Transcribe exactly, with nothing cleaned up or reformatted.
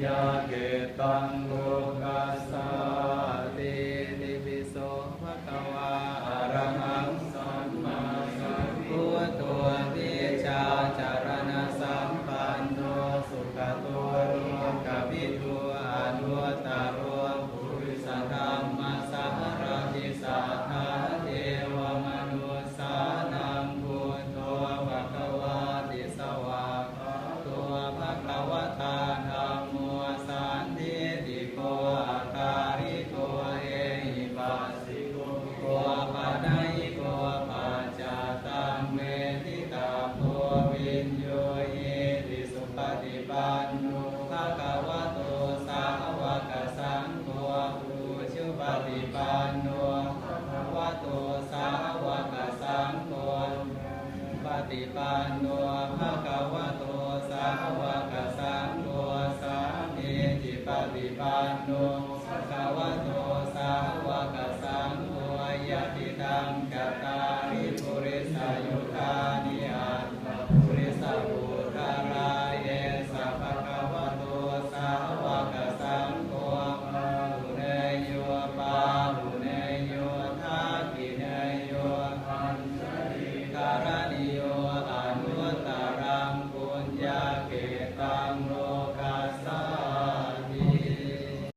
Yakkhettaṃ dukkhassāti. Itipi so bhagavā arahaṃ sammāsambuddho vijjācaraṇasampanno sugato lokavidū anuttaro purisadammasārathi satthā devamanussānaṃ buddho bhagavāti. Svākkhāto bhagavatā dhammo sandiṭṭhiko akāliko ehipassiko opanayiko paccattaṃ veditabbo viññūhīti. Supaṭipanno bhagavato sāvakasaṅgho, ujupaṭipanno bhagavato sāvakasaṅgho, paṭipanno bhagavato sāvakasaṅgho, sāmīcipaṭipanno bhagavato sāvakasaṅgho, yadidaṃ cattāri purisayu